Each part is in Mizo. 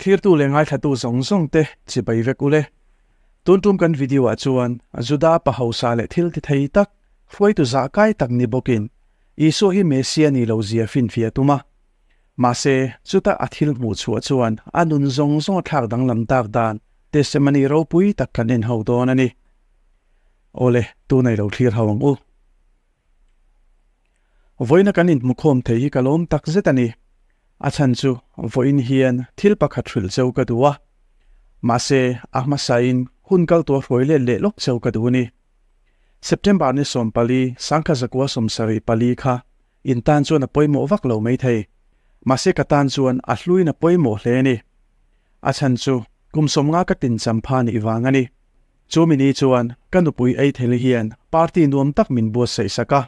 Thlirtu leh ngaithlatu zawng zawng te chibai vek ule. Tun tum kan video ah chuan Juda pa hausa leh thil ti thei tak, hruaitu zah kai tak ni bawkin Isua hi Messia ni lo zia finfiah tum a. Mahse, chuta a thil hmuh chhuah chuan a nun zawng zawng a thlak danglam tak dan testimony ropui tak kan en ho dawn a ni. Awle, tunah i lo thlir ho ang u. Vawiina kan inhmukhawm thei hi ka lawm tak zet a ni. A chhan chu vawiin hian thil pakhat hrilh cheu ka duh a. Mahse, a hmasain hun kal tua hruai let leh lawk cheu ka duh a ni. September ni 14, sangkha zakua 74 kha in tan chuan a pawimawh vak lo maithei. Mahse ka tan chuan a hluin a pawimawh hle a ni. A chhan chu kum 50 ka tin champha nih vang a ni. Chu mi ni chuan ka nupui ei thel hian party nuam tak min buatsaih sak a.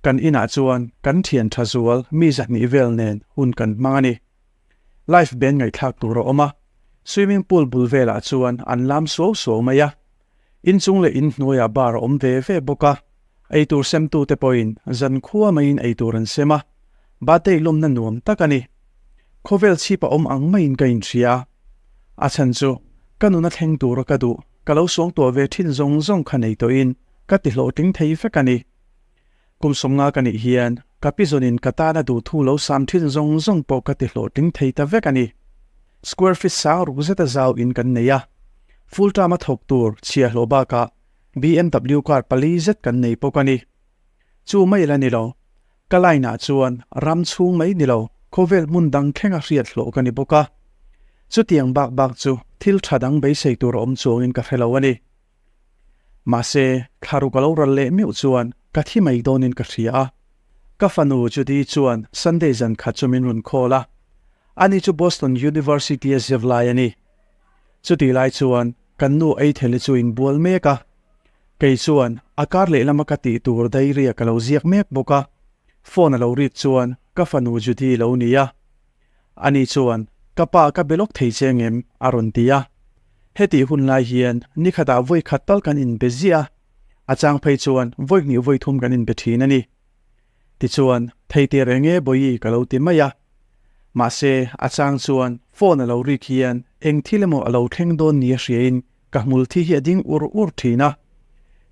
Kan inah chuan kan thian tha zual mi 200 vel nen hun kan hmang a ni. Live band ngaihthlak tur a awm a, swimming pool bul velah chuan an lam suau suau mai a. Inchung leh inhnuaiah bar a awm ve ve bawk a. Eitur semtute pawhin zan khua maiin eitur an sem a, birthday lawmna nuam tak a ni. Khawvel chhip a awm ang maiin ka inhria a. A chhan chu ka nuna thleng tura ka duh, ka lo suangtuah ve thin zawng zawng kha nei tawhin ka ti hlawhtling thei vek a ni. Kum 50 ka nih hian ka pizawnin ka tana duhthu lo sam thin zawng zawng pawh ka ti hlawhtling thei ta vek a ni. Square feet sang ruk zeta zau in kan nei a, full term a thawk tur chhia hlawh bakah BMW car pali zet kan nei bawk a ni. Chu mai la ni lo, ka line ah chuan ram chhung mai ni lo, khawvel hmun dang thleng a hriat hlawh ka ni bawk a. Chutiang bak bak chu thil tha dang beisei tur a awm chuangin ka hre lo a ni. Mahse, thlaruk a lo ral leh meuh chuan ka thi mai dawnin ka hria a. Ka fanu Judy chuan Sunday zan khat chu min rawn call a. Ani chu Boston University a zir lai a ni. Chutih lai chuan kan nu Eitheli chu inbual mek a. Kei chuan a kar lehlama ka tih tur diary a ka lo ziak mek bawk a. Phone a lo rik chuan ka fanu Judy lo ni a. Ani chuan, Ka pa ka be lawk thei che ngem? a rawn ti a. Hetih hun lai hian ni khatah vawi khat tal kan inbe ziah a, a chang phei chuan vawi hnih vawi thum kan inbe thin a ni. Tichuan, thei tir eng nge Bawihi ka lo ti mai a. Mahse, a chang chuan phone a lo rik hian eng thil emaw a lo thleng dawn nia hriain ka hmul thi hi a ding ur ur thin a.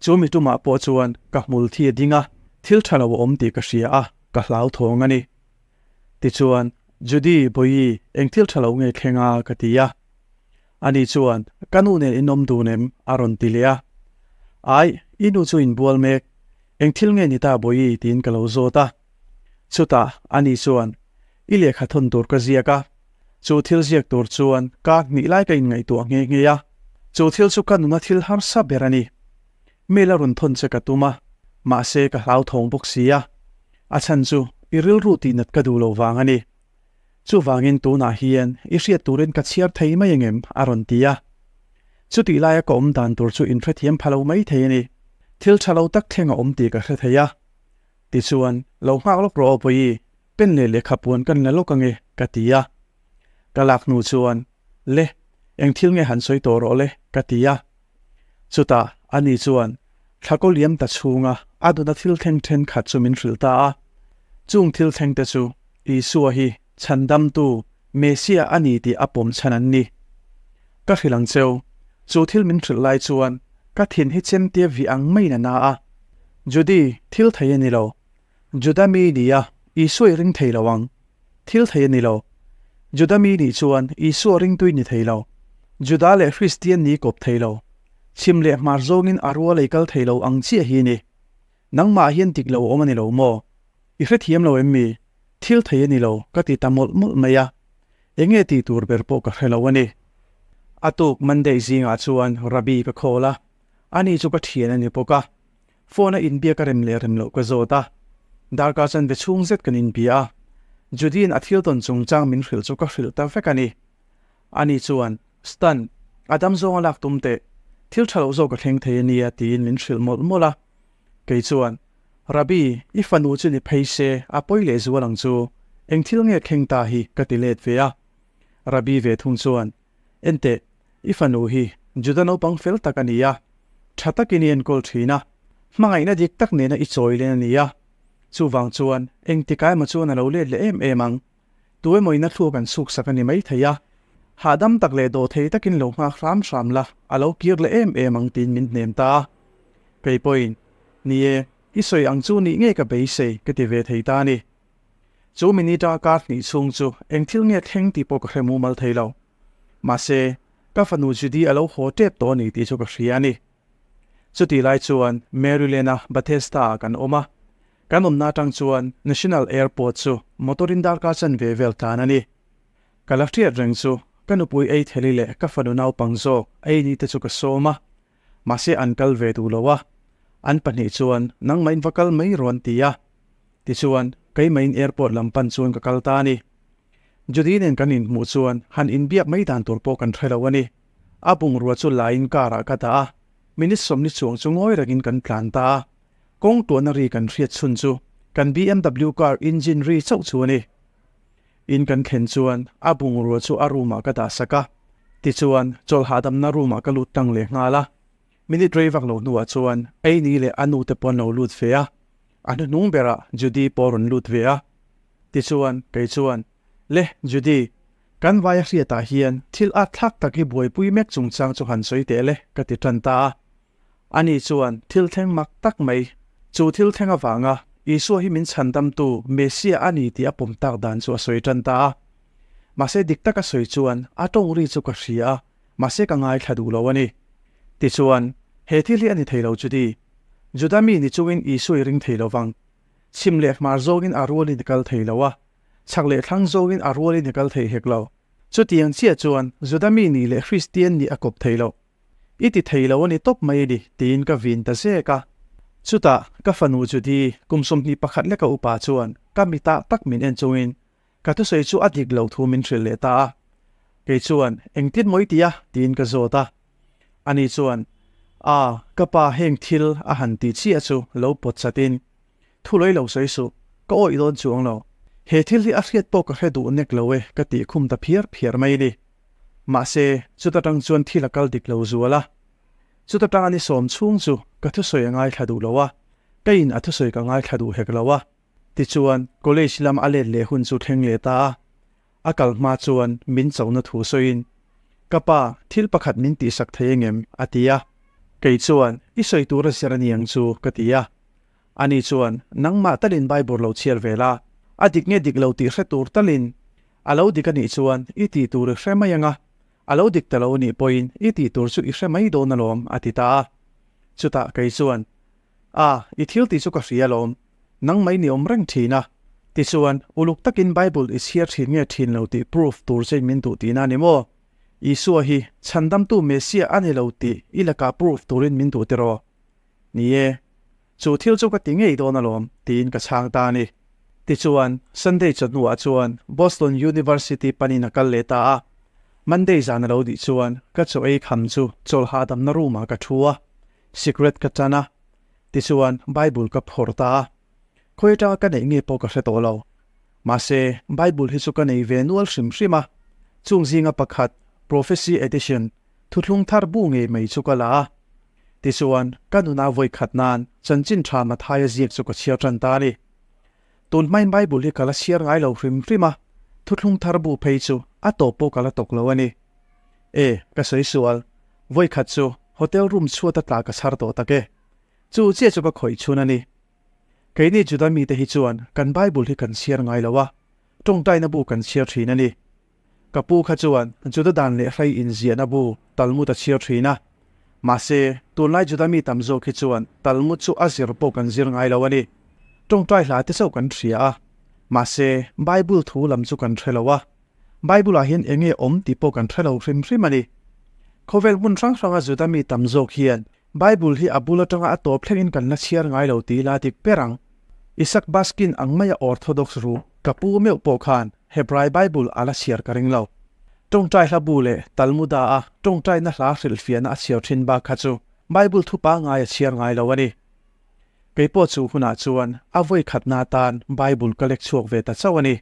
Chu mi tumah pawh chuan ka hmul thi a ding a, thil tha lo a awm tih ka hria a, ka hlauthawng a ni. Tichuan, Judy, Bawihi, eng thil tha lo nge thleng a? ka ti a. Ani chuan, Ka nu nen in awm dun em? a rawn ti leh a. Ai, i nu chu inbual mek. Eng thil nge ni ta Bawihi? tiin ka lo zawt a. Chutah, ani chuan, I lehkha thawn tur ka ziak a. Chu thil ziak tur chuan ka hnih lai ka inngaihtuah nghe nghe a. Chu thil chu ka nuna thil harsa ber a ni. Mail a rawn thawn che ka tum a, mahse ka hlauthawng bawk si a. A chhan chu i rilru tihnat ka duh lo vang a ni. Chuvangin tunah hian i hriat turin ka chhiar thei mai angem? a rawn ti a. Chutih laia ka awm dan tur chu inhrethiam pha lo mai thei a ni. Thil tha lo tak thleng a awm tih ka hre thei a. Tichuan, lo nghak lawk rawh aw Bawihi, pen leh lehkha puan kan la lawk ange, ka ti a. Ka lak hnu chuan, Le, eng thil nge han sawi tawh rawh le, ka ti a. Chutah, ani chuan, Thlakaw liam ta chhunga a duna thil thleng thenkhat chu min hrilh ta a. Chung thil thlengte chu Isua hi chhandamtu Messiah a ni tih a pawm chhan an ni. Ka hrilh ang cheu, chu thil min hrilh lai chuan ka thin hi chemtia vih ang maiin a na a. Judy, thil thei a ni lo. Juda mi ni a, Isua i ring thei lo ang. Thil thei a ni lo. Juda mi nih chuan Isua ringtui ni thei lo. Juda leh Hristian ni kawp thei lo. Chhim leh hmar zawngin a rual ei kal thei lo ang chiah hi ni. Nangmah hian dik lo awm a ni lo maw? I hrethiam lo em mi? Thil thei a ni lo, ka ti ta mawlh mawlh mai a. Enge tih tur ber pawh ka hre lo a ni. A tuk Monday zingah chuan Rabbi ka call a, ani chu ka thian a ni bawk a. Phone a inbiak a rem leh rem loh ka zawt a, darkar chanve chhung zet kan inbia a, Judy-in a thil tawn chungchang min hrilh chu ka hrilh ta vek a ni. Ani chuan, Stan, a dam zawng a lak tum teh, thil tha lo zawk a thleng thei a nia tiin min hrilh mawlh mawlh a. Kei chuan, Rabbi, i fanu chu ni phei se, a pawi leh zual ang chu, eng thil nge thleng ta hi ka ti let ve a. Rabbi ve thung chuan, Enteh, i fanu hi Juda naupang fel tak a ni a, tha takin i enkawl thin a, hmangaihna dik tak nena i chawi len a ni a. Chuvang chuan engtikah emaw chuan a lo let leh em em ang. Tu emaw in a thluak an chhuksak a ni maithei a. Hahdam tak leh dawhthei takin lo nghak hram hram la, a lo kir leh em em ang tiin min hnem ta a. Kei pawhin, Ni e, i sawi ang chu nih ngei ka beisei, ka ti ve thei ta a ni. Chu minute-a kar hnih chhung chu eng thil nge thleng tih pawh ka hre mumal thei lo. Mahse, ka fanu Judy a lo haw tep tawh a ni tih chu ka hria a ni. Chutih lai chuan Maryland-a Bethesda-ah kan awm a. Kan awmna atang chuan National Airport chu motor-in darkar chanve vel tlan a ni. Ka la hriat reng chu ka nupui ei theli leh ka fanu naupang zawk ei ni te chu ka sawm a, mahse an kal ve duh lo a, an pahnih chuan nangmahin va kal mai rawh an ti a. Tichuan, keimahin airport lam pan chuan ka kal ta a ni. Judy nen kan inhmuh chuan han inbiak mai dan tur pawh kan hre lo a ni. A bungrua chu lain car ah ka dah a, minute sawmni chuang chu ngawi rengin kan tlan ta a. Kawng tuahna ri kan hriat chhun chu kan BMW car engine ri chauh chu a ni. In kan thlen chuan a bungrua chu a room ah ka dah sak a, tichuan chawlh hahdamna room ah ka lut tlang leh nghal a. Minute rei vak lo hnuah chuan Aini leh a nu te pawh an lo lut ve a, a hnuhnung berah Judy pawh a rawn lut ve a. Tichuan kei chuan, Le Judy, kan vai a hriatah hian thil at thlak tak hi buaipui mek chungchang chu han sawi teh le ka ti tan ta a. Ani chuan thil thleng mak tak mai, chu thil thleng avanga Isua hi min chhandamtu Messiah a ni tih a pawm tak dan chu a sawi tan ta a. Mahse dik taka sawi chuan a tawng ri chu ka hria a, mahse ka ngaithla duh lo a ni. Tichuan, he thil hi a ni thei lo chuti. Juda mi ni chungin Isua i ring thei lo vang. Chhim leh hmar zawngin a rualin i kal thei lo a, chhak leh thlang zawngin a rualin i kal thei hek lo. Chutiang chiah chuan Juda mi nih leh Kristian nih a kawp thei lo. I ti thei lo a ni tawp mai a ni, tiin ka vin ta zek a. Chutah, ka fanu Judy, kum 21 leka upa chuan ka mitah tak min en chungin ka thusawi chu a dik lo thu min hrilh leh ta a. Kei chuan, Engtin maw i ti a? tiin ka zawt a. Ani chuan, A, ka pa heng thil a han ti chiah chu lo pawt chatin, Thu lawih lo sawi suh, ka awih dawn chuang lo. He thil hi a hriat pawh ka hre duh nek lo e ka tih khum ta phiar phiar mai a ni. Mahse, chuta tang chuan thil a kal dik lo zual a. Chuta tang a ni sawm chhung chu ka thusawi a ngaithla duh lo a, ka in a thusawi ka ngaithla duh hek lo a. Tichuan, college lam a let leh hun chu thleng leh ta a. A kal hma chuan min chona thu sawiin, Ka pa, thil pakhat min tihsak thei engem? a ti a. Kei chuan, I sawi tur a zir a ni ang chu, ka ti a. Ani chuan, Nangmah talin Bible lo chhiar ve la, a dik nge dik lo tih hre tur talin A lo dik a nih chuan i tih tur i hre mai ang a, a lo dik ta lo a nih pawhin i tih tur chu i hre mai dawn alawm, a ti ta a. Chutah kei chuan, A, i thil tih chu ka hria alawm, nang mai ni awm reng thin a. Tichuan, uluk takin Bible i chhiar thin nge thin lo tih proof tur chein min duh tihna a ni maw? Isua hi chhandamtu Messiah a ni lo tih i lakah proof turin min duh tiraw? Ni e. Chu thil chu ka ti ngei dawn alawm, tiin ka chhang ta a ni. Tichuan, Sunday chawhnuah chuan Boston University panin a kal leh ta a. Monday zan a lo dih chuan ka chaw ei kham chu chawlh hahdamna room-ah ka thu a, cigarette ka tan a. Tichuan, Bible ka phawrh ta a. Khawi atanga ka neih nge pawh ka hre tawh lo. Mahse, Bible hi chu ka nei ve nual hrim hrim a. Chung zinga pakhat, Prophecy Edition, thuthlung thar bu ngei mai chu ka la a. Tichuan, ka nuna vawi khat nan chanchin tha Mathaia ziak chu ka chhiar tan ta a ni. Tun hmain Bible hi ka la chhiar ngai lo hrim hrim a, thuthlung thar bu phei chu a tawp pawh ka la tawk lo a ni. E, ka sawi sual, vawi khat chu hotel room chhuat a tla ka chhar tawh tak e. Chu chiah chu ka khawih chhun a ni. Keini Juda mite hi chuan kan Bible hi kan chhiar ngai lo a, tawngtaina bu kan chhiar thin a ni. Ka pu kha chuan Juda dan leh hrei inziahna bu Talmud a chhiar thin a. Mahse, tunlai Juda mi tam zawk hi chuan Talmud chu a zir pawh kan zir ngai lo a ni. Tawngtai hla te chauh kan hria a. Mahse, Bible thu lam chu kan hre lo a. Bible-ah hian eng nge awm tih pawh kan hre lo hrim hrim a ni. Khawvel hmun hrang hranga Juda mi tam zawk hian Bible hi a bul atanga a tawp thlengin kan la chhiar ngai lo tih ila dik ber ang. Isaac Baskin ang maia Orthodox ru ka pu meuh pawh khan Hebrai Bible a la chhiar ka ring lo. Tawngtai hla bu leh Talmuda a tawngtaina hla hrilhfiahna a chhiar thin bak kha chu Bible thu pangngai a chhiar ngai lo a ni. Kei pawh chu hunah chuan a vawi khatna atan Bible ka lek chhuak ve ta chauh a ni.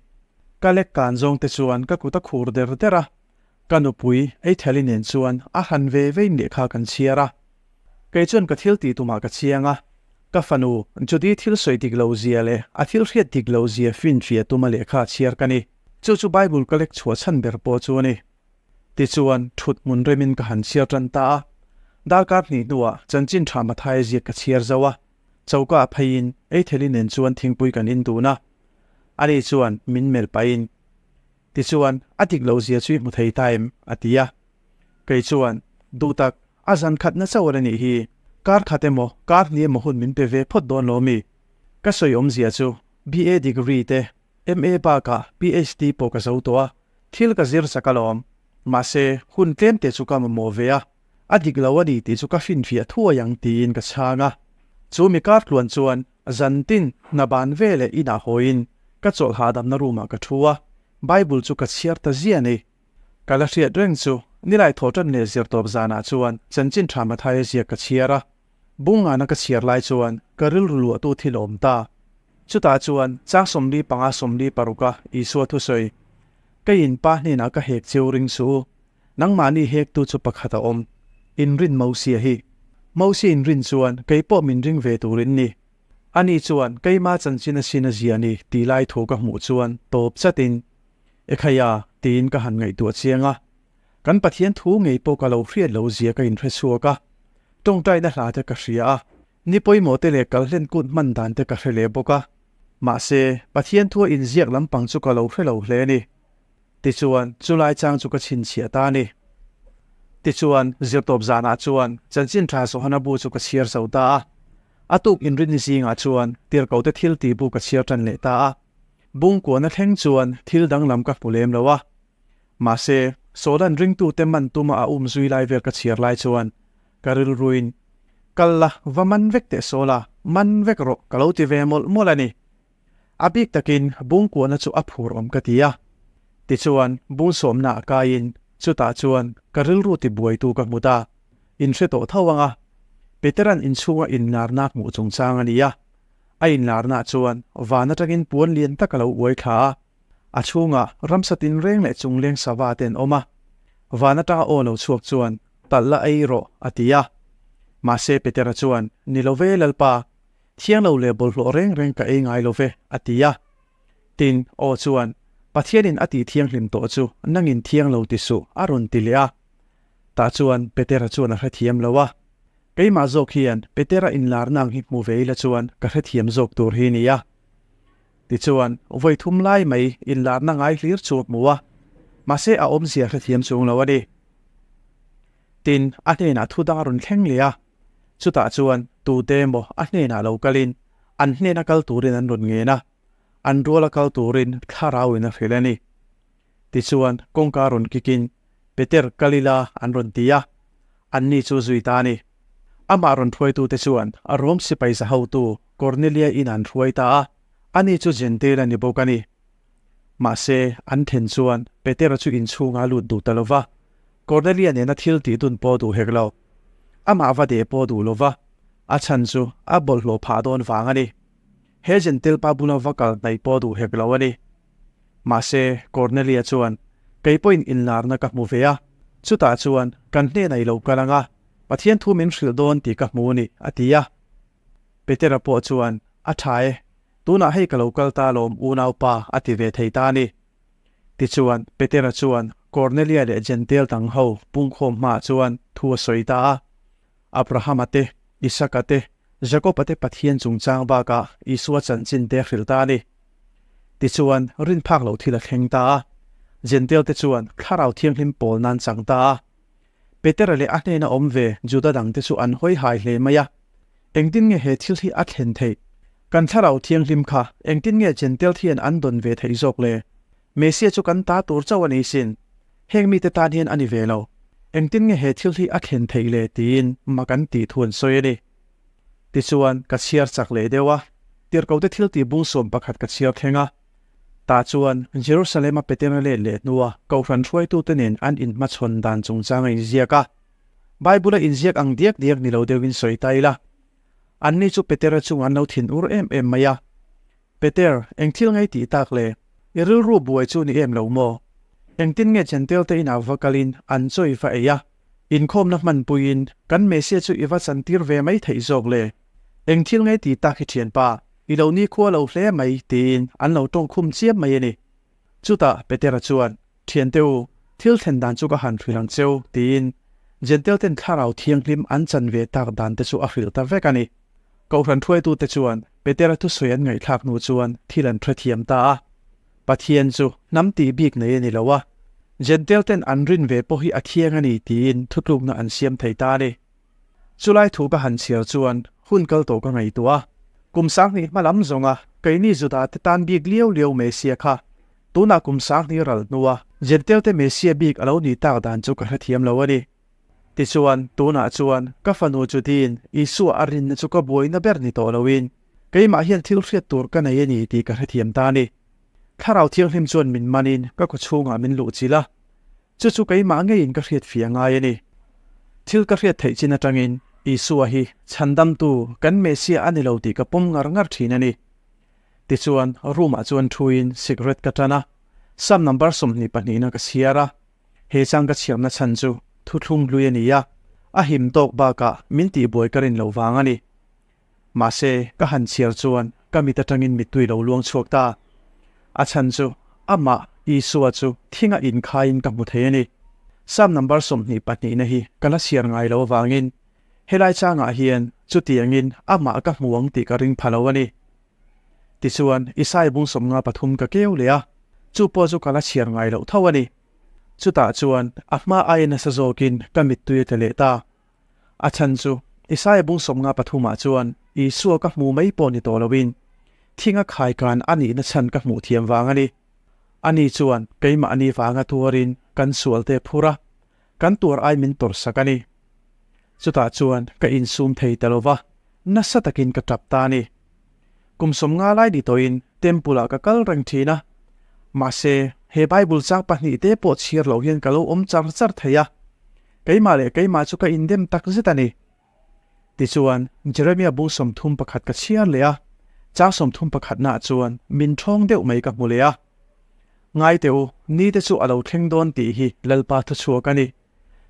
Ka lek kan zawng te chuan ka kut a khur der der a, Ka nupui Eitheli nen chuan a han ve vein lehkha kan chhiar a. Kei chuan ka thil tih tumah ka chiang a. Ka fanu Judy thil sawi dik lo zia leh a thil hriat dik lo zia finfiah tuma lehkha chhiar ka ni. Chu chu Bible ka lek chhuah chhan ber pawh chu a ni. Tichuan, thut hmun remin ka han chhiar tan ta a. Darkar hnih hnuah chanchin tha Mathaia ziak ka chhiar zo a. Choka ah pheiin Eitheli nen chuan thingpui kan in dun a. Ani chuan min melh pahin, Tichuan, a dik loh zia chu i hmu thei ta em? a ti a. Kei chuan, Duh tak, a zan khatna chauh a la nih hi. Kar khat emaw, kar hnih emaw hun min pe ve phawt dawn lo mi? Ka sawi awmzia chu BA degree te, MA bakah PhD pawh ka zo tawh a, thil ka zir chak alawm. Mahse, hun tlem te chu ka mamawh ve a, a dik lo a ni tih chu ka finfiah thuai ang tiin ka chhang a. Chu mi kar tluan chuan zantin hna ban veleh inah hawiin ka chawlh hahdamna room ah ka thu a, Bible chu ka chhiar ta ziah a ni. Ka la hriat reng chu nilai thaw tan leh zirtawp zanah chuan chanchin tha Mathaia ziak ka chhiar a. Bungana ka chhiar lai chuan ka rilru luahtu thil a awm ta. Chutah chuan chang 45 46 a Isua thusawi, Ka in pa hnenah ka hek cheu ring suh u, nangmahni hektu chu pakhat a awm, in rin Mosia hi. Mosia in rin chuan kei pawh min ring ve tur in ni. Ani chuan keima chanchin a sin a zia ni tih lai thu ka hmuh chuan tawp chatin, Ekhaya, tiin ka han ngaihtuah chiang a. Kan Pathian thu ngei pawh ka lo hriat lo zia ka inhre chhuak a, tawngtaina hla te ka hria a, ni pawimawh te leh kalhlen kut hman dan te ka hre leh bawk a. Mahse, Pathian thua inziak lampang chu ka lo hre lo hle a ni. Tichuan, chulai chang chu ka chhinchhiah ta a ni. Tichuan, zirtawp zanah chuan chanchin tha Johana bu chu ka chhiar zo ta a. A tuk inrinni zingah chuan tirhkohte thil tih bu ka chhiar tan leh ta a. Bungkuana thleng chuan thil danglam ka hmu lem lo a. Mahse, Sawlan ringtute man tuma a um zui lai vel ka chhiar lai chuan ka rilruin, Kal la, va man vek teh Sawla, man vek rawh ka lo ti ve mawlh mawlh a ni. A bik takin bungkuahna chu a phur awm ka ti a. Tichuan, bungsawmna a kaiin chutah chuan ka rilru tibuaitu ka hmu ta. Inhre tawh tho ang a, Petera'n inchhunga inlarna a hmuh chungchang a ni a. A inlarna chuan van atangin puan lian tak a lo uai thla a. A chhungah ramsa tinreng leh chungleng sava te an awm a, van atanga aw lo chhuak chuan, Talh la ei rawh, a ti a. Mahse Petera chuan, Ni lo ve Lalpa, thiang lo leh bawlhhlawh reng reng ka ei ngai lo ve, a ti a. Tin, aw chuan, Pathianin a tih thianghlim tawh chu nangin thiang lo ti suh, a rawn ti leh a. Tah chuan Petera chuan a hrethiam lo a. Keimah zawk hian Petera inlarna ang hi hmu ve ila chuan ka hrethiam zawk tur hi nia. Tichuan, vawi thum lai mai inlarna ngai hlir chu a hmu a, mahse a awmzia hrethiam chung lo a ni. Tin, a hnenah thu dang a rawn thleng leh a, chutah chuan tute emaw a hnenah lo kalin an hnena kal turin an rawn ngen a, an ruala kal turin thlarauin a hrilh a ni. Tichuan, kawngka rawn kikin, Peter, kal ila, an rawn ti a, anni chu zui ta a ni. Amah rawn hruaitute chuan a Rom sipai za hotu Cornelia in an hruai ta a, ani chu Jentail a ni bawk a ni. Mahse, an then chuan Petera chu inchhungah a lut duh ta lo va, Cornelia nena thil tih dun pawh duh hek lo. Amah va deh pawh duh lo va, a chhan chu a bawlhhlawh phah dawn vang a ni. He Jentail pa bula va kal hnaih pawh duh hek lo a ni. Mahse, Cornelia chuan, Kei pawhin inlarna ka hmu ve a, chutah chuan kan hnenah i lo kal ang a, Pathian thu min hrilh dawn tih ka hmu a ni, a ti a. Petera pawh chuan, A tha e, tunah hei ka lo kal ta alawm unaupa, a ti ve thei ta a ni. Tichuan, Petera chuan Cornelia leh Jentail dang ho pungkhawm hmaah chuan thu a sawi ta a. Abrahama te, Isaka te, Jakoba te Pathian chungchang bakah Isua chanchin te a hrilh ta a ni. Tichuan, rin phak loh thil a thleng ta a. Jentail te chuan Thlarau Thianghlim pawl nan chang ta a. Petera leh a hnena awm ve Juda dangte chu an hawi hai hle mai a. Engtin nge he thil hi a thlen theih? Kan Thlarau Thianghlim kha engtin nge Jentail thian an dawn ve theih zawk le? Mesia chu kan ta tur chauh a ni sin. Heng mite tan hian a ni ve lo. Engtin nge he thil hi a thlen theih le tiin mak an tih thu an sawi a ni. Tichuan, ka chhiar chak leh deuh a, tirhkote thil tih bung 11 ka chhiar thleng a. Tah chuan, Jerusalem-a Petera let leh hnua Kohhran hruaitute nen an inhmachhawn dan chungchang a inziak a. Bible-a inziak ang diak diak ni lo deuhin sawi ta ila. Anni chu Petera chungah an lo thin ur em em mai a. Peter, eng thil ngei tih tak le? I rilru buai chu ni em lo maw? Engtin nge Jentail te inah va kalin an chaw i va ei a? Inkhawmna hmanpuiin kan Messiah chu i va chantir ve mai theih zawk le? Eng thil ngei tih tak hi thianpa, i lo nikhua lo hle mai tiin an lo tawngkhum chiam mai a ni. Chutah Petera chuan, Thiante u, Thil thlen dan chu ka han hrilh ang cheu, tiin Jentail-ten Thlarau Thianghlim an chan ve tak dan te chu a hrilh ta vek a ni. Kohhran hruaitute chuan Petera thusawi an ngaihthlak hnu chuan thil an hrethiam ta a. Pathian chu hnam tih bik nei a ni lo a, Jentail-ten an rin ve pawh hi a thiang a ni tiin thutlukna an siam thei ta a ni. Chulai thu ka han chhiar chuan hun kal tawh ka ngaihtuah a, kum 2000 hma lam zawnga keini Juda te tan bik liau liau Mesia kha tunah kum 2000 ral hnua Jentail te Mesia bik a lo nih tak dan chu ka hrethiam lo a ni. Tichuan, tunah chuan ka fanu Judi'n Isua a rinna chu ka buaina ber ni tawh loin keimah hian thil hriat tur ka nei a ni tih ka hrethiam ta a ni. Thlarau Thianghlim chuan min manin ka kawchhungah min luhchilh a, Chu chu keimah ngeiin ka hriat fia ngai a ni. Thil ka hriat theih chin atangin Isua hi chhandamtu kan Messiah a ni lo tih ka pawm ngar ngar thin a ni. Tichuan, room-ah chuan thuin cigarette ka tan a, Psalm number 22 na ka chhiar a. He chang ka chhiarna chhan chu thuthlung hlui a ni a, a him tawk bakah min tihbuai ka rin loh vang a ni. Mahse, ka han chhiar chuan ka mit atangin mittui lo luang chhuak ta. A chhan chu amah, Isua chu thinga inkhaiin ka hmu thei a ni. Psalm number 22 na hi ka la chhiar ngai lo avangin helai changah hian chutiangin amah ka hmu ang tih ka ring pha lo a ni. Tichuan, Isai bung 53 ka keu leh a, chu pawh chu ka la chhiar ngai loh tho a ni. Chutah chuan a hma aia nasa zawkin ka mittui a tla leh ta. A chhan chu Isaia bung 53 ah chuan Isua ka hmu mai pawh ni tawh loin thinga khaikan a nihna chhan ka hmuh thiam vang a ni. Ani chuan keimahni vanga tuarin kan sualte phur a, kan tuar ai min tawrhsak a ni. Chutah chuan ka insum thei ta lo va, nasa takin ka tap ta a ni. Kum 50 lai ni tawhin Temple ah ka kal reng thin a, mahse he Bible chang pahnih te pawh chhiar loh hian ka lo awm char char thei a, keimah leh keimah chu ka indem tak zet a ni. Tichuan, Jeremia bung 31 ka chhiar leh a, chang 31 naah chuan min thawng deuh mai ka hmu leh a. Ngai teh u, ni te chu a lo thleng dawn tih hi Lalpa thuchhuak a ni.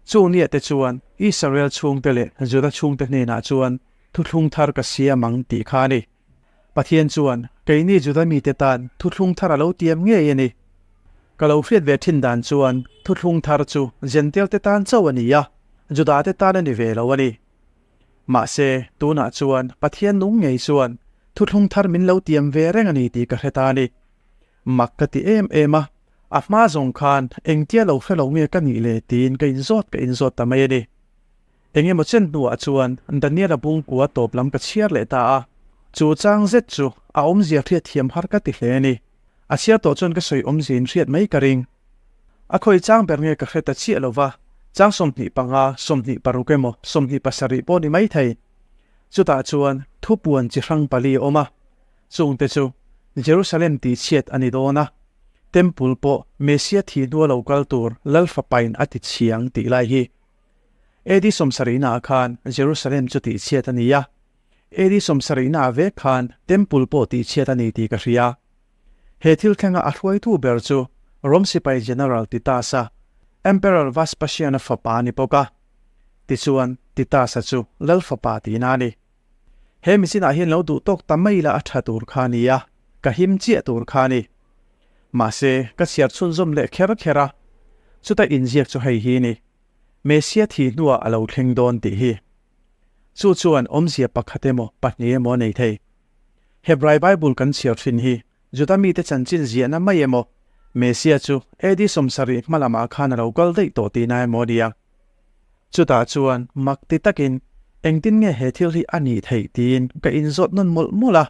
Chu nia te chuan Israel chhungte leh Juda chhungte hnenah chuan thuthlung thar ka siam ang tih kha a ni. Pathian chuan keini Juda mite tan thuthlung thar a lo tiam ngei a ni. Ka lo hriat ve thin dan chuan thuthlung thar chu Jentail te tan chauh a ni a, Juda te tan a ni ve lo a ni. Mahse, tunah chuan Pathian nung ngei chuan thuthlung thar min lo tiam ve reng a ni tih ka hre ta a ni. Mak ka ti em em a, a hma zawng khan engtia lo hre lo nge ka nih le tiin ka inzawt ka inzawt ta mai a ni. Eng emaw chen hnuah chuan Daniel-a bungkua tawp lam ka chhiar leh ta a, chu chang zet chu a awmzia hriat thiam har ka ti hle a ni. A chhiar tawh chuan ka sawi awmzia in hriat mai ka ring. A khawi chang ber nge ka hre ta chiah lo va, chang 25, 26 emaw 27 pawh ni mai thei. Chutah chuan thupuan chi hrang pali a awm a, chungte chu Jerusalem tihchhiat a ni dawn a, Temple pawh Messia thih hnua lo kal tur Lalfapain a ti chhiang tih lai hi. AD 70 ah khan Jerusalem chu tihchhiat a ni a, AD 70 ah vek khan Temple pawh tihchhiat a ni tih ka hria. He thil thlenga a hruaitu ber chu Rom sipai General Titus-a, Emperor Vespasian-a fapa a ni bawk a. Tichuan, Titus-a chu lal fapa tihna a ni. He michinah hian lo duh tawk ta mai la a tha tur kha a ni a, ka him chiah tur kha a ni. Mahse, ka chhiar chhunzawm leh kher kher a, chuta inziak chu hei hi a ni. Messia thi hnuah a lo thleng dawn tih hi. Chu chuan awmzia pakhat emaw pahnih emaw a nei thei. Hebrai Bible kan chhiar thin hi Juda mite chanchin ziahna mai emaw, Messia chu AD 70 hma lamah khan a lo kal daih tawh tihna emaw a nia. Chutah chuan mak ti takin engtin nge he thil hi a nih theih tiin ka inzawt nawn mawlh mawlh a,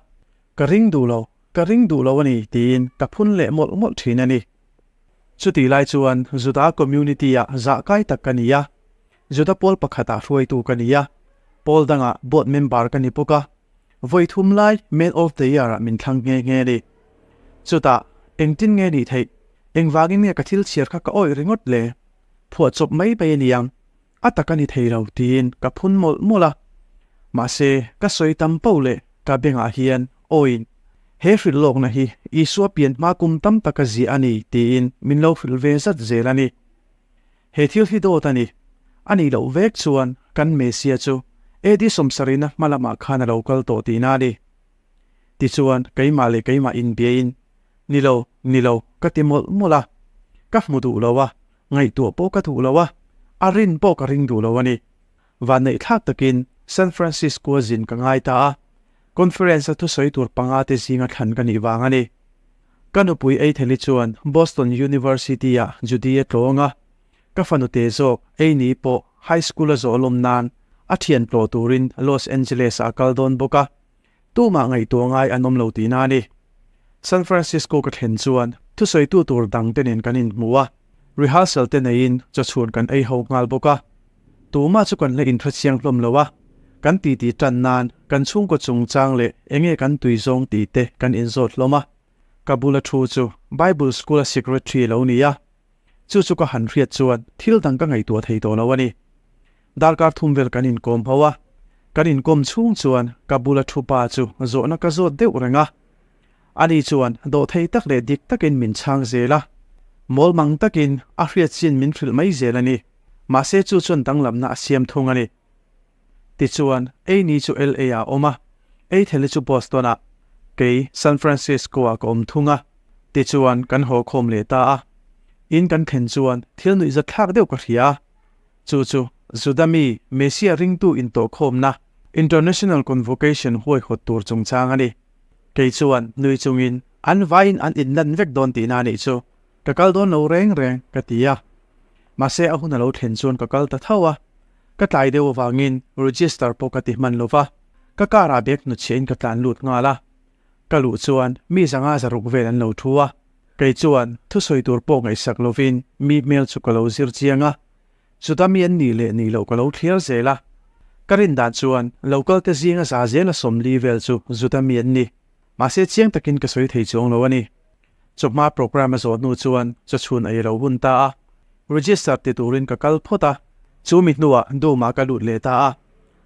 ka ring duh lo, ka ring duh lo a ni tiin ka phun leh mawlh mawlh thin a ni. Chutih lai chuan Juda community-ah zah kai tak ka ni a, Juda pawl pakhatah hruaitu ka ni a, pawl dangah board member ka ni bawk a, vawi thum lai Man of the Year-ah min thlang nghe nghe a ni. Chutah, engtin nge nih theih? Engvangin nge ka thil chhiar kha ka awih ringawt le? Phuahchawp mai mai a ni ang, a tak a ni thei lo tiin ka phun mawlh mawlh a. Mahse, ka sawi tam poh leh ka bengah hian awiin, He hrilh lawkna hi Isua pian hma kum tam taka ziah a ni tiin min lo hrilh ve zat zel a ni. He thil hi dawt a ni. A nih loh vek chuan kan Messia chu AD 70 na hma lamah khan a lo kal tawh tihna a ni. Tichuan, keimah leh keimah inbiain, Ni lo, ni lo, ka ti mawlh mawlh a. Ka hmu duh lo a. Ngaihtuah pawh ka duh lo a, a rin pawh ka ring duh lo a ni. Vanneih thlak takin San Francisco-a zin ka ngai ta a, conference-a thusawi tur panga te zinga thlan ka nih vang a ni. Ka nupui Eitheli chuan Boston University-ah Judy a tlawng a, ka fanu te zawk Amy pawh high school-a zawh lawm nan a thian tlawh turin Los Angeles-ah a kal dawn bawk a, tumah ngaihtuah ngai an awm lo tihna a ni. San Francisco ka thlen chuan thusawitu tur dangte nen kan inhmu a, rehearsal te neiin chawchhun kan ei ho nghal bawk a. Tumah chu kan la inhrechiang hlawm lo a, kan titi tan nan kan chhungkaw chungchang leh enge kan tui zawng tih te kan inzawt hlawm a. Ka bula thu chu Bible School-a secretary lo ni a, chu chu ka han hriat chuan thil dang ka ngaihtuah thei tawh lo a ni. Darkar thum vel kan inkawm ho a, kan inkawm chhung chuan ka bula thu pa chu zawhna ka zawt deuh reng a. Ani chuan dawhthei tak leh dik takin min chhang zel a, mawl mang takin a hriat chin min hrilh mai zel a ni. Mahse chu chuan danglamna a siam thung a ni. Tichuan, Amy chu LA ah a awm a, Eitheli chu Boston ah, kei San Francisco ah ka awm thung a. Tichuan kan haw khawm leh ta a. In kan thlen chuan thil nuihzat thlak deuh ka hria a. Chu chu Juda mi Messiah ringtu intawhkhawmna International Convocation huaihawt tur chungchang a ni. Kei chuan nui chungin an vaiin an inlan vek dawn tihna a nih chu. Ka kal dawn lo reng reng ka ti a. Mahse a hun a lo thlen chuan ka kal ta tho a. Ka tlai deuh avangin register pawh ka ti hman lo va, ka car ah bag hnutchhiahin ka tlan lut nghal a. Ka luh chuan mi zanga zaruk vel an lo thu a. Kei chuan thusawi tur pawh ngaihsak lovin mi hmel chu ka lo zir chiang a, chuta mi an nih leh nih loh ka lo thliar zel a. Ka rin dan chuan local te zinga za zela 40 vel chu Juda mi an ni. Mahse chiang takin ka sawi thei chuang lo a ni. Chawhma programme a zawh hnu chuan chawchhun a i lo hun ta a, register ti turin ka kal phawt a, chu mi hnuah Doom-ah ka lut leh ta a.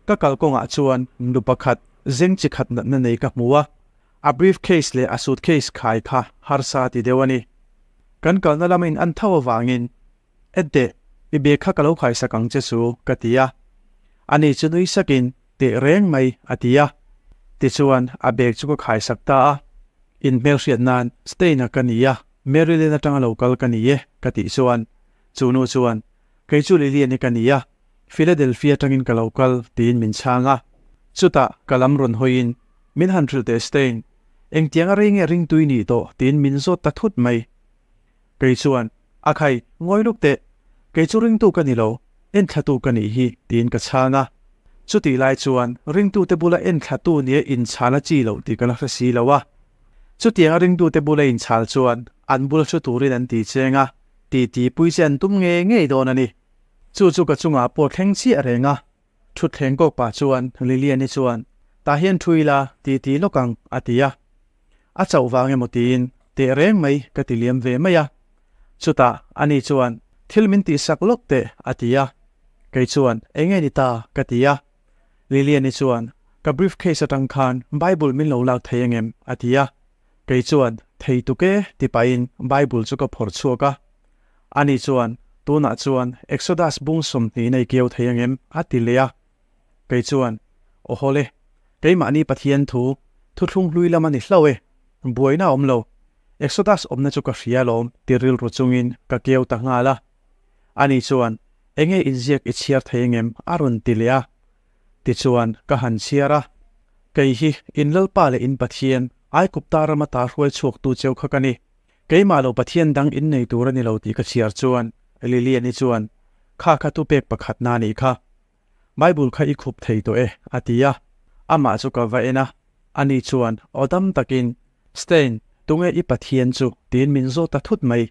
Ka kalkawngah chuan nu pakhat zeng chi khat natna nei ka hmu a, A briefcase leh a suitcase khai kha harsa ti deuh a ni. Kan kalna lamin an tho avangin, Edde, i bag kha ka lo khaisak ang che chu, ka ti a. Ani chu nui sakin, Teh reng mai, a ti a. Tichuan, a bag chu ka khaisak ta a. In hmelhriat nan Stein-a ka ni a, Maryland atanga lo kal ka ni e, ka tih chuan, chu nu chuan, Kei chu Lilian-i ka ni a, Philadelphia atangin ka lo kal, tiin min chhang a. Chutah, ka lam rawn hawiin, Min han hrilh teh Stein, engtiang a rei nge ringtui nih tawh tiin min zawt ta thut mai. Kei chuan, A khai, ngawi luk teh, kei chu ringtu ka ni lo, enthlatu ka nih hi tiin ka chhang a. Chutih lai chuan ringtute bula enthlatu nia inchhal a chi loh tih ka la hre si lo a. Chutianga ringtute bula inchhal chuan an bula hre turin an ti cheng a, titi pui che an tum ngei ngei dawn a ni. Chu chu ka chungah pawh thleng chiah reng a. Thutthleng kawk pah chuan Lilian-i chuan, Tah hian thu ila, ti ti lawk ang, a ti a. A chauh vang emaw tiin, Teh reng mai, ka ti liam ve mai a. Chutah, ani chuan, Thil min tihsak lawk teh, a ti a. Kei chuan, Eng nge ni ta? ka ti a. Lilian-i chuan, Ka briefcase atang khan Bible min lo lak thei angem? a ti a. Kei chuan, Thei tuk e, ti pahin Bible chu ka phawrh chhuak a. Ani chuan, Tunah chuan Exodus bung 20 nei keu thei angem? a ti leh a. Kei chuan, Aw hawle, keimahni Pathian thu, thuthlung hlui lam a ni hlauh e, buaina a awm lo. Exodus awmna chu ka hria alawm ti rilru chungin ka keu ta nghal a. Ani chuan, Enge inziak i chhiar thei angem? a rawn ti leh a. Tichuan, ka han chhiar a, Kei hi in Lalpa leh in Pathian, Aigupta rama ta hruai chhuaktu cheu kha ka ni. Keimah lo Pathian dang in nei tur a ni lo tih ka chhiar chuan Lilian-i chuan, Kha kha thupek pakhatna a nih kha. Bible kha i khup thei tawh e, a ti a. Amah chu ka va en a, ani chuan aw dam takin, Stein, tunge i Pathian chu? tiin min zawt ta thut mai.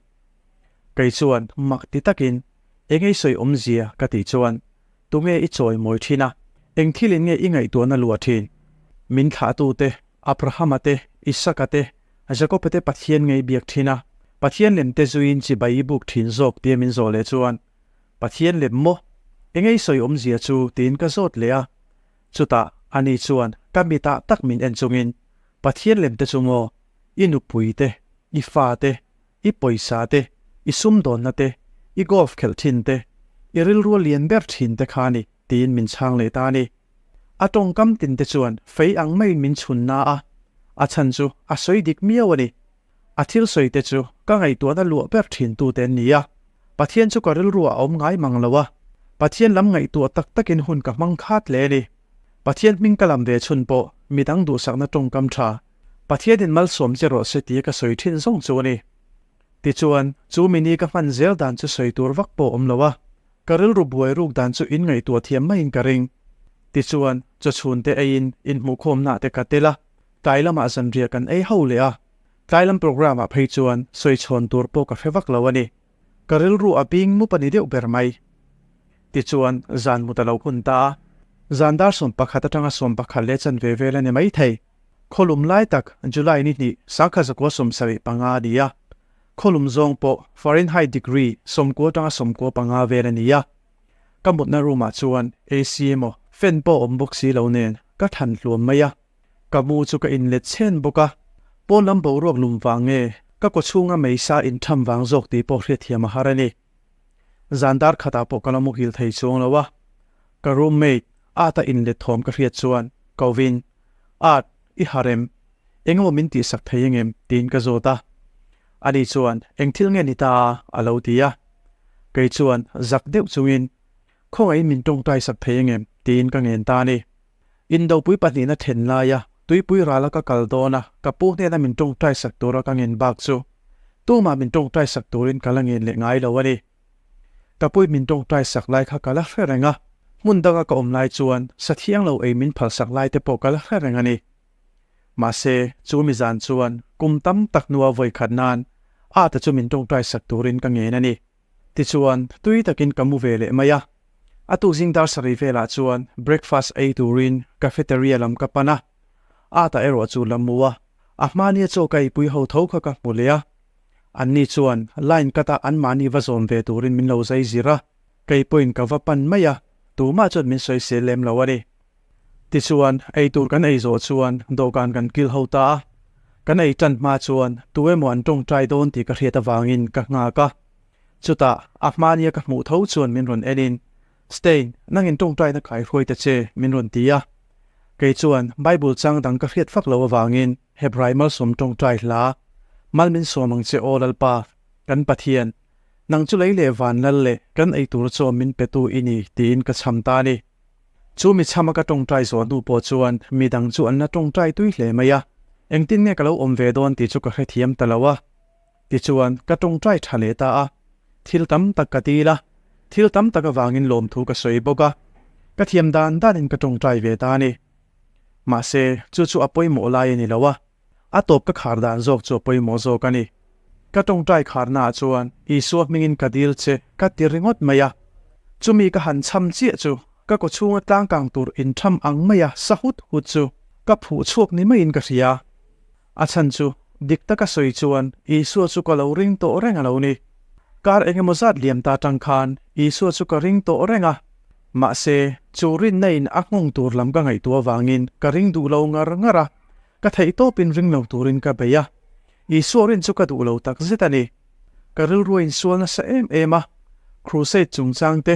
Kei chuan mak ti takin, Eng ei sawi awmzia? ka tih chuan, Tunge i chawi mawi thin a? Eng thilin nge i ngaihtuahna luah thin? Min thlahtute, Abrahama te, Isaka te, Jakob-a te Pathian ngei biak thin a, Pathian lem te zuiin chibai i buk thin zawk tia min zawh leh chuan, Pathian lem maw? Eng ei sawi awmzia chu? tiin ka zawt leh a. Chutah, ani chuan ka mitah tak min en chungin, Pathian lem te chu maw? I nupui te, i fa te, i pawisa te, i sumdawnna te, i golf khelh thin te, i rilrua lian ber thin te kha a ni, tiin min chhang leh ta a ni. A tawngkam tin te chuan fei ang maiin min chhun na a, a chhan chu a sawi dik miau a ni. A thil sawi te chu ka ngaihtuahna luah ber thin tute an ni a. Pathian chu ka rilru ah a awm ngai mang lo a, Pathian lam ngaihtuah tak takin hun ka hmang khat hle a ni. Pathian hming ka lam ve chhun pawh midang duhsakna tawngkam tha, Pathianin malsawm che rawh se tia ka sawi thin zawng chu a ni. Tichuan, chu mini ka hman zel dan chu sawi tur vak pawh awm lo a, ka rilru buai ruk dan chu in ngaihtuah thiam maiin ka ring. Tichuan, chawchhun te eiin inhmuhkhawmna te ka tel a, tlai lamah zanriah kan ei ho leh a, tlai lam programme ah phei chuan sawi chhawn tur pawh ka hre vak lo a ni. Ka rilru a bing mup a ni deuh ber mai. Tichuan, zan mut a lo hun ta a, zan dar 11 atanga 11 leh chanve vel a ni maithei. Khawlum lai tak July ni hnih sangkhat zakua 75 a ni a, khawlum zawng pawh Fahrenheit degree 90 atanga 95 vel a ni a. Ka mutna room ah chuan AC emaw fan pawh awm bawk si lo nen ka than hluam mai a, ka mu chu ka inlet chhen bawk a, pawn lam boruak lum vang nge ka kaw chhunga meisa intham vang zawk tih pawh hriatthiam a har a ni. Zan dar khatah pawh ka la muhil thei chuang lo a, ka roommate Art-a inlet thawm ka hriat chuan Kovin, Art, i har em? Engemaw min tihsak thei engem? tiin ka zawt a. Ani chuan, Eng thil nge ni ta a? a lo ti a. Kei chuan zak deuh chungin, Khawngaihin min tawngtai sak thei engem? tiin ka ngen ta a ni. Indopui pahnihna then laia tuipui rala ka kal dawn a, ka pu hnena min tawngtai sak tura ka ngen bak chu tumah min tawngtai sak turin ka la ngen leh ngai lo a ni. Ka pui min tawngtai sak lai kha ka la hre reng a, hmun danga ka awm lai chuan sathiang lo ei min phal sak lai te pawh ka la hre reng a ni. Mahse, chu mi zan chuan kum tam tak hnua vawi khat nan Ata chu min tawngtai sak turin ka ngen a ni. Tichuan, tui takin ka mu ve leh mai a. A tukzing dar sarih velah chuan breakfast ei turin cafeteria lam ka pan a. Ata erawh chu la mu a, a hmania chaw ka eipui ho tho kha ka hmu leh a. Anni chuan line cut a anmahni va zawm ve turin min lo zai zir a, kei pawhin ka va pan mai a, tumah chuan min sawisel lem lo a ni. Tichuan, eitur kan ei zawh chuan dawhkan kan kil ho ta a, kan ei tan hma chuan tu emaw an tawngtai dawn tih ka hriat avangin ka nghak a. Chutah, a hmania ka hmuh tho chuan min rawn enin, Stein, nangin tawngtaina kaihruai ta che, min rawn ti a. Kei chuan Bible chang dang ka hriat fak lo avangin Hebrai malsawm tawngtai hla, Mal min sawm ang che aw Lalpa, kan Pathian, nang chu lei leh van lal leh kan eitur chaw min petu i ni, tiin ka chham ta a ni. Chu mi chhama ka tawngtai zawh hnu pawh chuan mi dang chu an la tawngtai tui hle mai a, engtin nge ka lo awm ve dawn tih chu ka hrethiam ta lo a. Tichuan, ka tawngtai tha leh ta a, thil tam tak ka dil a, thil tam tak avangin lawmthu ka sawi bawk a, ka thiam dan danin ka tawngtai ve ta a ni. Mahse, chu chu a pawimawh lai a ni lo a, a tawp ka khar dan zawk chu a pawimawh zawk a ni. Ka tawngtai kharnaah chuan Isua hmingin ka dil che ka ti ringawt mai a, chumi ka han chham chiah chu ka kawchhunga tlangkang tur intham ang maia sa hut hut chu ka phuh chhuak ni maiin ka hria. A chhan chu dik taka sawi chuan Isua chu ka lo ring tawh reng a lo ni. Kar engemaw zat liam ta tang khan Isua chu ka ring tawh reng a. Mahse, chu rinna in a nghawng tur lam ka ngaihtuah avangin ka ring duh lo ngar ngar a, ka theih tawpin ring lo turin ka bei a. Isua rin chu ka duh lo tak zet a ni. Ka rilru a insual nasa em em a, crusade chungchang te,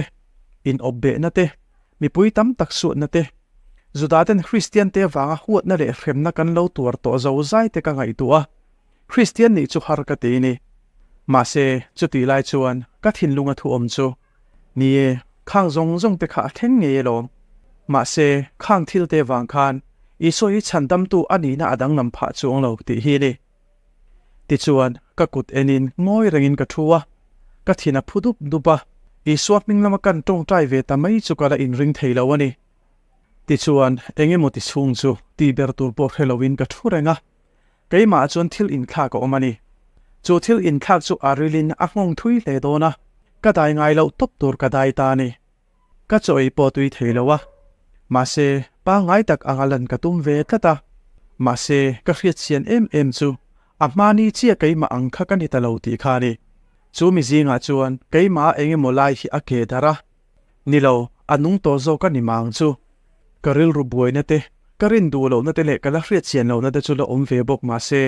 in awp behna te, mipui tam tak suatna te, Judaten Kristiante avanga huatna leh hremna kan lo tuar tawh zo zai te ka ngaihtuah a, Kristian nih chu har ka ti ni. Mahse, chutih lai chuan ka thinlunga thu awm chu, Ni e, khang zawng zawng te kha a thleng ngei alawm. Mahse, khang thil te vang khan Isua hi chhandamtu a nihna a danglam phah chuang lo tih hi ni. Tichuan, ka kut enin ngawi rengin ka thu a, ka thin a phu dup dup a, Isua hming lama kan tawngtai ve ta mai chu ka la inring thei lo a ni. Tichuan, eng emaw ti chhung chu tih ber tur pawh hre loin ka thu reng a, keimah chuan thil inthlak a awm a ni. Chu thil inthlak chu a rilin a nghawng thui hle dawn a, ka dai ngai loh tawp tur ka dai ta a ni. Ka chaw ei pawh tui thei lo a, mahse pangngai tak anga lan ka tum ve tlat a, mahse ka hriat chian em em chu a hmani chiah keimah ang kha ka ni ta lo tih kha a ni. Chu mi zingah chuan keimah a eng emaw lai hi a ke darh a, ni lo, a nung tawh zawk a ni mang chu. Ka rilru buaina te, ka rin duh lohna te leh ka la hriat chian lohna te chu la awm ve bawk mahse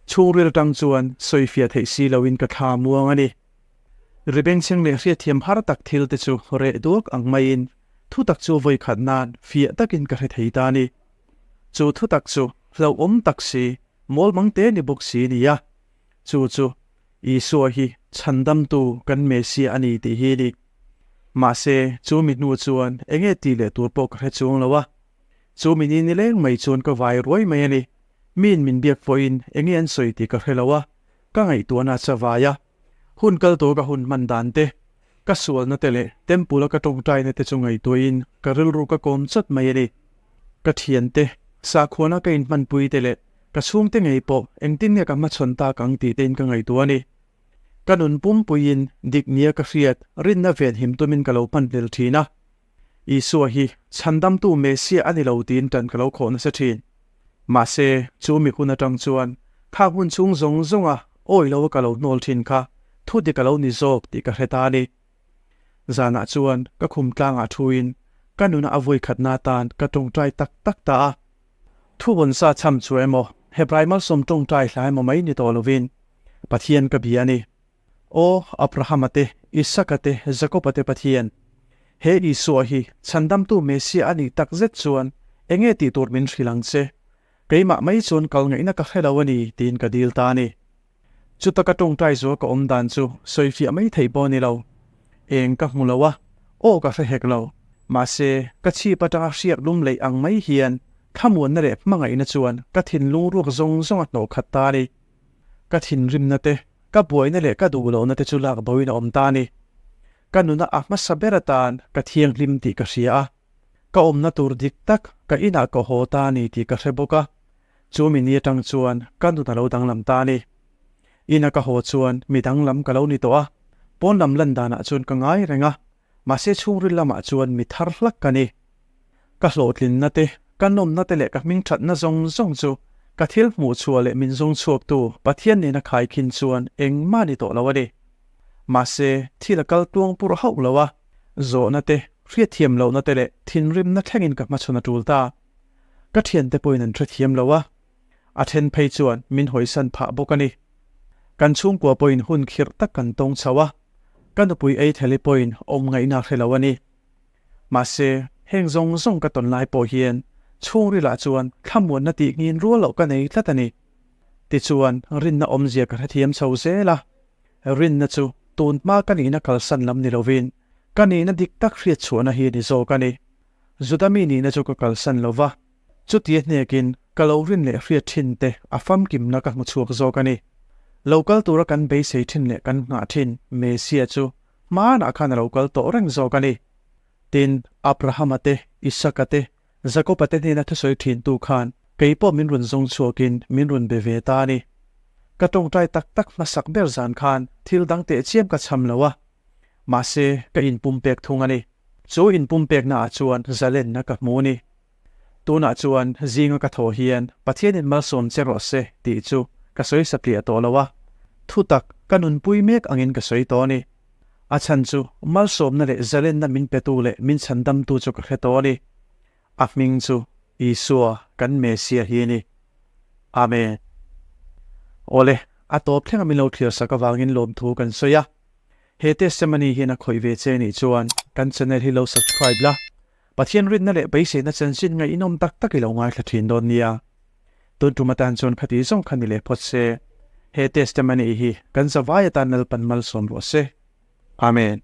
chhungril tang chuan sawifiah theih si loin ka thla muang a ni. Ribengchheng leh hriatthiam har tak thil te chu reh duak ang maiin thutak chu vawi khat nan fiah takin ka hre thei ta a ni. Chu thutak chu hlauhawm tak si, mawl mang te ni bawk si a ni a. Chu chu Isua hi Chhandamtu kan Messiah a ni tih hi ni. Mahse, chu mi hnu chuan enge tih leh tur pawh ka hre chuang lo a. Chu mi ni nileng mai chuan ka vai ruai mai a ni. Miin min biak pawhin enge an sawi tih ka hre lo a, ka ngaihtuahna a chavai a. Hun kal tawh ka hun hman dan te, ka sualna te leh temple a ka tawngtaina te chu ngaihtuahin ka rilru ka kawm chawt mai a ni. Ka thiante, sakhuana ka inhmanpui te leh ka chhungte ngei pawh engtin nge ka hmachhawn tak ang tih tein ka ngaihtuah a ni. Ka nun pumpuiin dik nia ka hriat rinna venhim tumin ka lo hmanhlel thin a. Isua hi chhandamtu Messiah a ni lo tiin tan ka lo khawh nasa thin. Mahse, chu mi hun atang chuan khang hun chhung zawng zawnga awi lo a ka lo hnawl thin kha thu dik a lo ni zawk tih ka hre ta a ni. Zanah chuan ka khum tlangah thuin ka nuna a vawikhatna atan ka tawngtai tak tak ta a. Thu vawnsa chham chu emaw, Hebrai malsawm tawngtai hla emaw mai ni tawh lovin Pathian ka bia a ni. Aw, Abrahama te, Isaka te, Jakoba te Pathian, he Isua hi Chhandamtu Messiah a nih tak zet chuan enge tih tur min hrilh ang che? Keimah mai chuan kal ngaihna ka hre lo a ni, tiin ka dil ta a ni. Chuta ka tawngtai zual ka awm dan chu sawifiah mai theih pawh a ni lo. Eng ka hmu lo a, aw ka hre hek lo. Mahse, ka chhip atanga hriak lum leih ang mai hian thlamuanna leh hmangaihna chuan ka thinlung ruak zawng zawng a hnawh khat ta a ni. Ka thinrimna te, ka buaina leh ka duh lohna te chu lak boin a awm ta a ni. Ka nuna a hmasa ber atan ka thianghlim tih ka hria a, ka awmna tur dik tak ka inah ka haw ta a ni tih ka hre bawk a, chu mi ni atang chuan ka nun a lo danglam ta a ni. Ina ka haw chuan mi danglam ka lo ni tawh a, pawn lam lan danah chuan ka ngai reng a, mahse chhungril lamah chuan mi thar hlak ka ni. Ka hlawhtlinna te, ka nawmna te leh ka hmingthatna zawng zawng chu ka thil hmuh chhuah leh min zawng chhuaktu Pathian nena khaikhin chuan engmah ni tawh lo a ni. Mahse, thil a kal tluang pur hauh lo a, zawhna te, hriatthiam lohna te leh thinrimna thlengin ka hmachhawn a tul ta. Ka thiante pawhin an hrethiam lo a, a then phei chuan min hawisan phah bawk a ni. Kan chhungkua pawhin hun khirh tak kan tawng chho a, ka nupui ei theli pawhin awm ngaihna a hre lo a ni. Mahse, heng zawng zawng ka tawn lai pawh hian chhungrilah chuan thlamuanna tih nghin rual loh ka nei tlat a ni. Tichuan, rinna awmzia ka hrethiam chho zel a. Rinna chu tun hma ka nihna kalsan lam ni lovin ka nihna dik tak hriat chhuahna hi a ni zawk a ni. Juda mi nihna chu ka kalsan lo va, chutia hnekin ka lo rin leh hriat thin te a famkimna ka hmu chhuak zawk a ni. Lo kal tura kan beisei thin leh kan nghah thin Messiah chu Hmanah khan a lo kal tawh reng zawk a ni. Tin, Abrahama te, Isaka te, Jakoba te hnena thusawi thintu khan kei pawh min rawn zawng chhuakin min rawn be ve ta a ni. Ka tawngtai tak tak hmasak ber zan khan thil dang tehchiam ka chham lo a, mahse ka inpumpek thung a ni. Chu inpumpeknaah chuan zalenna ka hmu a ni. Tunah chuan zinga ka thaw hian Pathianin malsawm che rawh se tih chu ka sawi satliah tawh lo a, thutak ka nunpui mek angin ka sawi tawh a ni. A chhan chu malsawmna leh zalenna min petu leh min chhandamtu chu ka hre tawh a ni. A hming chu Isua kan Messiah hi a ni. Amen. Awle, a tawp thlenga min lo thlir sak avangin lawmthu kan sawi a. He testimony hian a khawih ve che nih chuan kan channel hi lo subscribe la. Pathian rinna leh beiseina chanchin ngaihnawm tak tak i lo ngaithla thin dawn nia. Tun tum atan chuan khati zawng kha ni leh phawt se. He testimony hi kan zavai atan Lalpan malsawm rawh se. Amen.